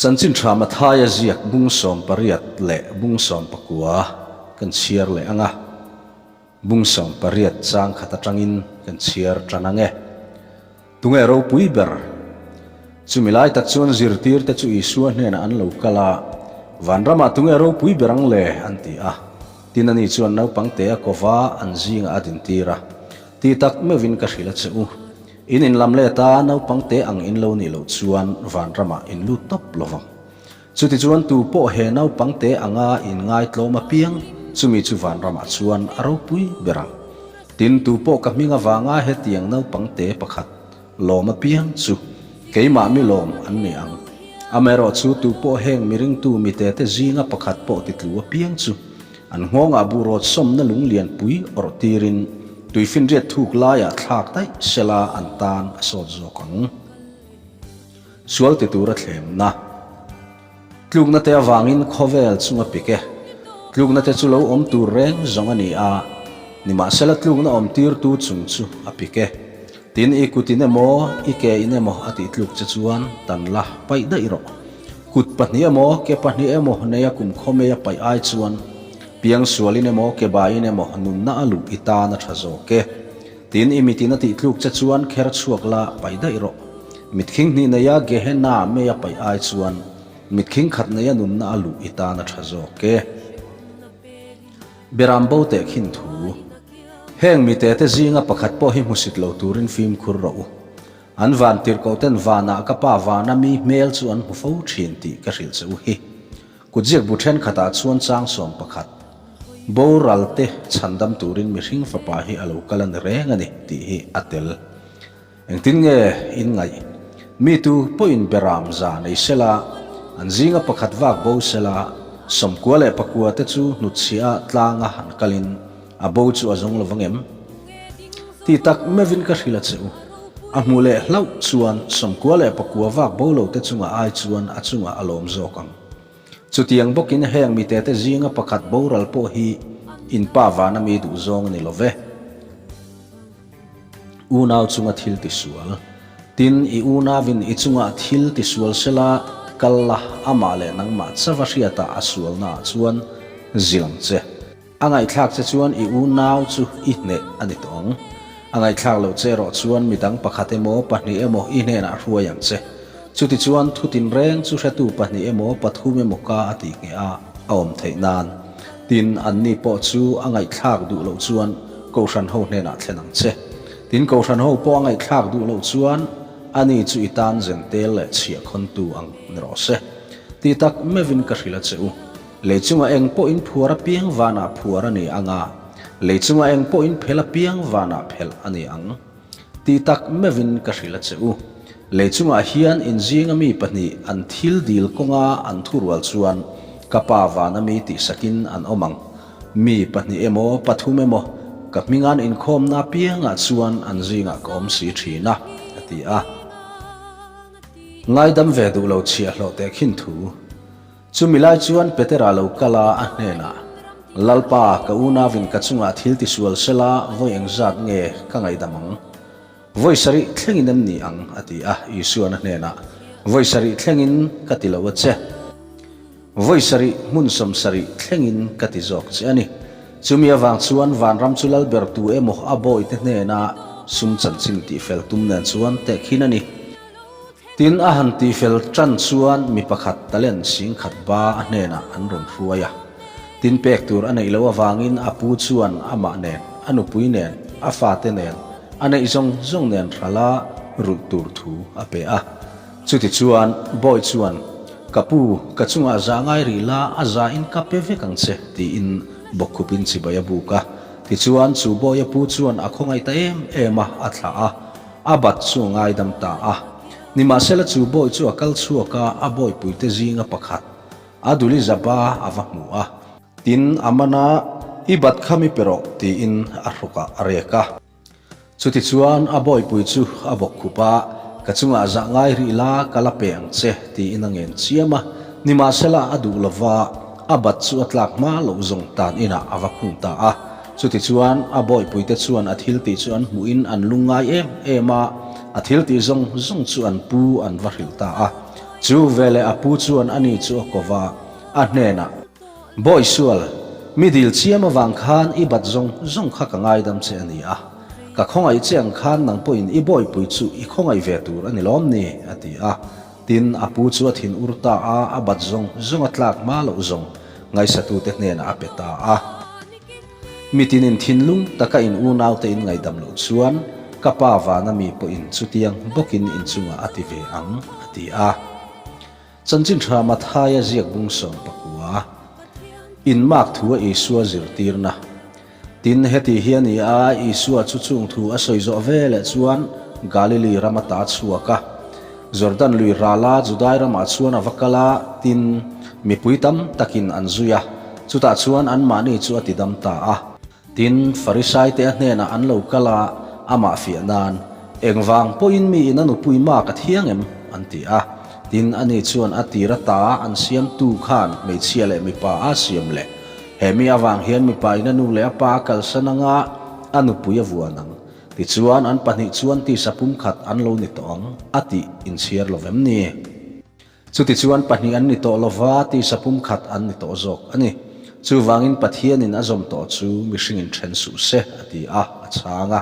Chanchin tha Mathaia ziak bung 18 leh bung 19 kan chhiar leh ang a, bung 18 chang khat atangin kan chhiar tan ang e. Tunge ropui ber? Chumi lai tak chuan zirtirte chu Isua hnenah an lo kal a, Vanramah tunge ropui ber ang le? an ti a. Tin ani chuan naupangte a kova an zingah a dintir a, Ti tak meuhin ka hrilh a che u. In inlam let a, naupangte ang in lo nih loh chuan vanramah in lut tawp lo vang. Chutichuan tu pawh he naupangte anga in ngaitlawm apiang, chumi chu vanramah chuan a ropui ber ang. Tin, tu pawh ka hming avanga hetiang naupangte pakhat lawm apiang chu keimah mi lawm an ni ang. Amaherawhchu tu pawh heng miringtu mitete zinga pakhat pawh titlu apiang chu An nghawngah buhrawt sawmna lung lianpui awrh tirin tuifinriat thuk laiah thlak daih sela an tan a sawt zawk ang. Sual ti tura thlemna. Tlukna te avangin khawvel chunga pik e. Tlukna te chu lo awm tur reng zawng a ni a, nimahsela tlukna awm tirtu chung chu a pik e. Tin, i kut in emaw, i ke in emaw a tih tluk che chuan tan la paih daih rawh. Kut pahnih emaw, ke pahnih emaw neia kum khawmei a paih ai chuan piang sualin emaw, ke baiin emaw nunna a luh i tan a tha zawk e. Tin, i mitin a tih tluk che chuan kher chhuak la paih daih rawh. Mitkhing hnih neia Gehenna mei a paih ai chuan mitkhing khat neia nunna a luh i tan a tha zawk e. Beram bo teh khin thu. Heng mite te zinga pakhat pawh hi hmusit lo turin fimkhur rawh u. An van tirhkoh ten vanah ka pa vana mi hmel chu an hmu fo thin tih ka hrilh che u hi. Kutziak bu thenkhatah chuan chang 11. Boral te chhandam turin mihring fapa hi a lo kal a ni reng a ni tih hi a tel. Engtin nge in ngaih? Mi tu pawhin beram za nei sela, an zinga pakhat vak bo sela, 99 te chu hnutchhiah tlanga han kalin a bo chu a zawng lo vang em? Ti tak meuhin ka hrilh a che u. A hmuh leh hlauh chuan 99 vak bo lo te chungah ai chuan a chungah a lawm zawk ang. Chutiang bawkin heng mitete zinga pakhat boral pawh hi in pa vana mi duh zawng a ni lo ve. Unau chunga thil tisual. Tin, i unauin i chungah thil tisual sela, kal la, amah leh nangmah chava hriatah a sualnaah chuan zil ang che. A ngaihthlak che chuan i unau chu i hneh a ni tawh ang. A ngaihthlak loh che erawh chuan midang pakhat emaw, pahnih emaw i hnenah hruai ang che. Chutichuan, thu tinreng chu hretu pahnih emaw, pathum emaw ka a tih ngheh a, a awm theih nan. Tin, anni pawh chu a ngaihthlak duh loh chuan Kohhran ho hnenah thlen ang che. Tin, Kohhran ho pawh a ngaihthlak duh loh chuan ani chu i tan zen tel leh chhiah khawntu ang ni rawh se. Ti tak meuhin ka hrilh a che u. Lei chungah eng pawhin phuar apiang vanah phuar a ni ang a, lei chungah eng pawhin phel apiang vanah phelh a ni ang. Ti tak meuhin ka hrilh a che u. Lei chungah hian inzinga mi pahnih an thil dil kawnga an thurual chuan ka Pa vana mi tihsakin an awm ang. Mi pahnih emaw pathum emaw ka hminga'n inkhawmna apiangah chuan an zingah ka awm si thin a, a ti a. Ngaidam ve duh lo chhiahhlawh teh khin thu. Chumi lai chuan Petera lo kal a, a hnenah, Lalpa, ka unauin ka chungah thil tisual sela vawi engzat nge ka ngaihdam ang? Vawi sarih thlengin em ni ang? a ti a. Isuan a hnenah, Vawi sarih thlengin ka ti lo a che. Vawi sarih hmun 70 thlengin ka ti zawk che a ni. Chumi avang chuan vanram chu lalber tu emaw a bawite hnena sum chanchin tihfel tum nen chuan tehkhin a ni. Tin, a han tihfel tan chuan mi pakhat talent singkhat ba a hnenah an rawn hruai a. Tin, pek tur a neih loh avangin a pu chuan amah nen, a nupui nen, a fate nen, a neih zawng zawng nen hrala rulh tur thu a pe a. Chutichuan, bawi chuan, Ka pu, ka chungah za ngai rih la, a za in ka pe vek ang che, tiin bawkkhupin chibai a buk a. Tichuan, chu bawi a pu chuan a khawngaih ta em em a, a thlah a. A bat chu a ngaidam ta a. Nimahsela chu bawi chu a kal chhuak a, a bawipuite zinga pakhat, a duli zaba a va hmu a. Tin, a man a, I bat kha mi pe rawh, tiin a hrukah a rek a. Chutichuan a bawipui chu a bawk khup a, Ka chungah zah ngai rih la, ka la pe ang che, tiin a ngen chiam a. Nimahsela a duh lova, a bat chu a tlak hma loh zawng tan inah a va khung ta a. Chutichuan, a bawipuite chuan a thiltih chu an hmuhin an lungngai em em a, a thiltih zawng zawng chu an pu an va hrilh ta a. Chu veleh a pu chuan ani chu a ko va, a hnenah, Bawi sual, mi dil chiam avang khan i bat zawng zawng kha ka ngaidam che a ni a, ka khawngaih che ang khan nang pawhin i bawipui chu i khawngaih ve tur a ni lawm ni? a ti a. Tin, a pu chu a thin ur ta a, a bat zawng zawng a tlak hma loh zawng ngaihsatute hnenah a pe ta a. Mitinin thinlung taka in unaute in ngaihdam loh chuan ka pa vana mi pawhin chutiang bawkin in chungah a ti ve ang, a ti a. Chanchin tha Mathaia ziak bung 19, Inmak thu a Isua zirtirna. Tin, heti hi a ni a, Isua chu chung thu a sawi zawh ve leh chuan Galili ram ata a chhuak a. Jordan lui rala Judai ramah chuan a va kal a, tin, mipui tam takin an zui a, chutah chuan anmahni chu a tidam ta a. Tin, Farisaite a hnenah an lo kal a, amah fiah nan, Engvang pawhin miin a nupui mak a thiang em? an ti a. Tin, ani chuan a tir ata an siamtu khan hmeichhia leh mipa a siam leh. He mi avang hian mipa in a nu leh a pa a kalsan anga a nupui a vuan ang. Tichuan, an pahnih chuan tisa pumkhat an lo ni tawh ang, a tih inchhiar lo vem ni? Chutichuan pahnih an ni tawh lova, tisa pumkhat an ni tawh zawk a ni. Chuvangin Pathianin a zawm tawh chu mihringin then suh se, a ti a, a chhang a.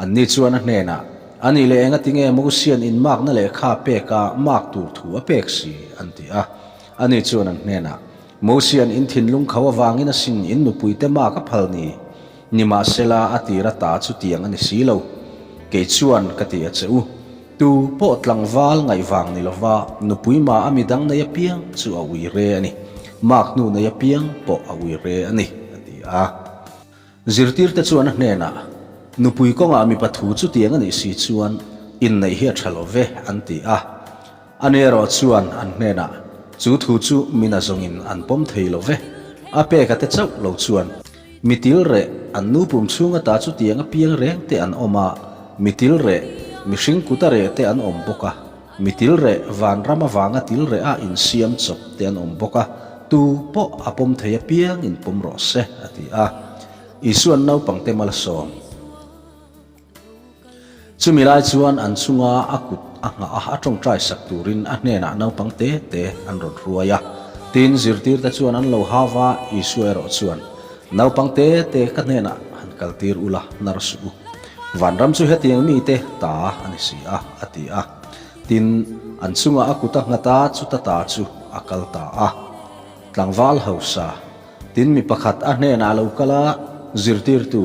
Anni chuan a hnenah, A nih leh enga tinge Mosian inmakna lehkha peka mak tur thu a pek si? an ti a. Ani chuan an hnenah, Mosian in thinlung kho avangin a sin in nupuite mak a phal ni? Nimahsela a tir ata chutiang a ni si lo. Kei chuan ka ti a che u, tu pawh tlangval ngaihvang ni lova nupui ma a midang nei apiang chu a ui re a ni, mak hnu nei apiang pawh a ui re a ni, a ti a. Zirtirte chuan a hnenah, Nupui kawngah mipa thu chutiang a nih si chuan inneih hi a tha lo ve, an ti a. Ani erawh chuan an hnenah, Chu thu chu min a zawngin an pawm thei lo ve, a peka te chauh lo chuan. Mi til reh, an nu pum chhung ata chutiang a piang reng te an awm a, mi til reh, mihring kuta reh te an awm bawk a, mi til reh, vanram avanga til reh a insiam chawp te an awm bawk a, tu pawh a pawm thei apiang in pawm rawh se, a ti a. Isua'n naupangte malsawm. Chumi lai chuan an chunga a kut a nghah a, a tawngtai sak turin a hnenah naupang te te an rawn hruai a. Tin, zirtirte chuan an lo hau va, Isua erawh chuan, Naupang te te ka hnenah han kaltir ula, hnar suh u. Vanram chu hetiang mite ta a ni si a, a ti a. Tin, an chunga a kut a nghat a, chuta ta chu a kal ta a. Tlangval hausa. Tin, mi pakhat a hnenah a lo kal a, Zirtirtu,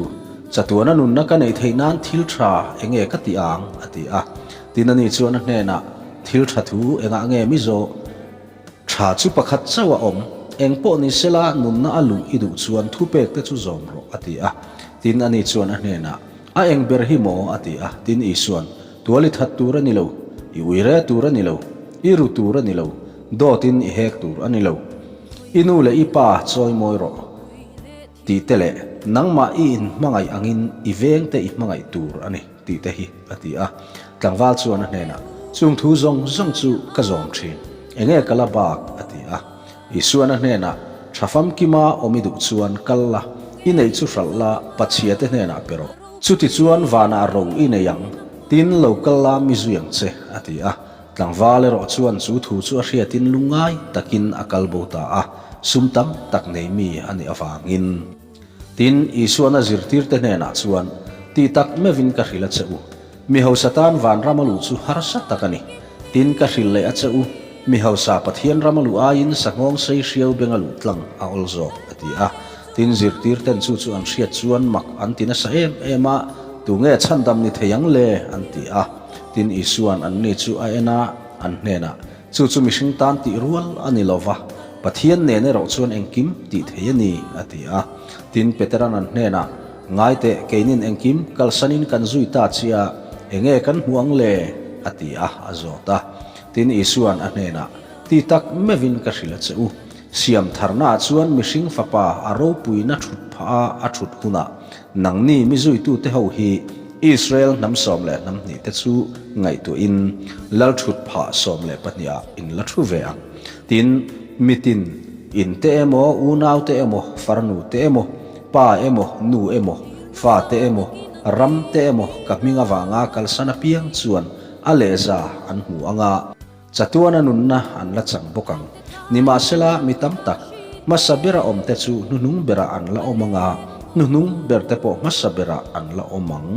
chatuana nunna ka neih theih nan thil tha eng nge ka ti ang? a ti a. Tin, ani chuan a hnenah, Thil tha thu engah nge mi zawh? Tha chu pakhat chauh a awm, eng pawh ni sela nunna a luh i duh chuan thupek te chu zawm rawh, a ti a. Tin, ani chuan a hnenah, A eng ber hi maw? a ti a. Tin, Isuan, Tual i that tur a ni lo, i uire tur a ni lo, i ru tur a ni lo, dawtin i hek tur a ni lo. I nu leh i pa chawi mawi rawh tih te leh nangmah i inhmangaih angin i veng te i hmangaih tur a ni tih te hi a ti a. Tlangval chuan a hnenah, Chung thu zawng zawng chu ka zawm thin, enge ka la bak? a ti a. Isuan a hnenah, Tha famkima awm i duh chuan kal la, i neih chu hralh la, Pachhia te hnenah pe rawh. Chutichuan vanah ro i nei ang, tin lo kal la mi zui ang che, a ti a. Tlangval erawh chuan chu thu chu a hriatin lungngai takin a kal bo ta a, sum tam tak nei mi a nih avangin. Tin, Isuan a zirtirte hnenah chuan, Ti tak meuhin ka hrilh a che u. Mi hausa tan vanram a luh chu harsa tak a ni. Tin, ka hrilh leh a che u, mi hausa Pathian ram a luh aiin sanghawng sei hriau beng a luh tlang a awl zawk, a ti a. Tin, zirtirten chu chu an hriat chuan mak an ti nasa em em a, Tunge chhandam ni thei ang le? an ti a. Tin, Isua'n anni chu a en a, an hnenah, Chu chu mihring tan tih rual a ni lo va, Pathian nen erawh chuan engkim tih thei a ni, a ti a. Tin, Petera'n an hnenah, Ngai teh, keinin engkim kalsanin kan zui ta chia, enge kan hmu ang le? a ti a, a zawt a. Tin, Isua'n a hnenah, Ti tak meuhin ka hrilh a che u. Siam tharnaah chuan mihring fapa a ropuina thut phah a a thut hunah nangni mi zuitute ho hi Israel hnam 12 te chu ngaihtuahin lal thut phah 12 ah in la thu ve ang. Tin, mitin, in te emaw, unau te emaw, farnu te emaw, pa emaw, nu emaw, fa te emaw, ram te emaw ka hming avanga kalsan apiang chuan a lehza an hmu ang a. Chatuana nunna an la chang bawk ang. Nimahsela, mi tam tak, hmasa bera awmte chu hnuhnung berah an la awm ang a, hnuhnung berte pawh hmasa berah an la awm ang.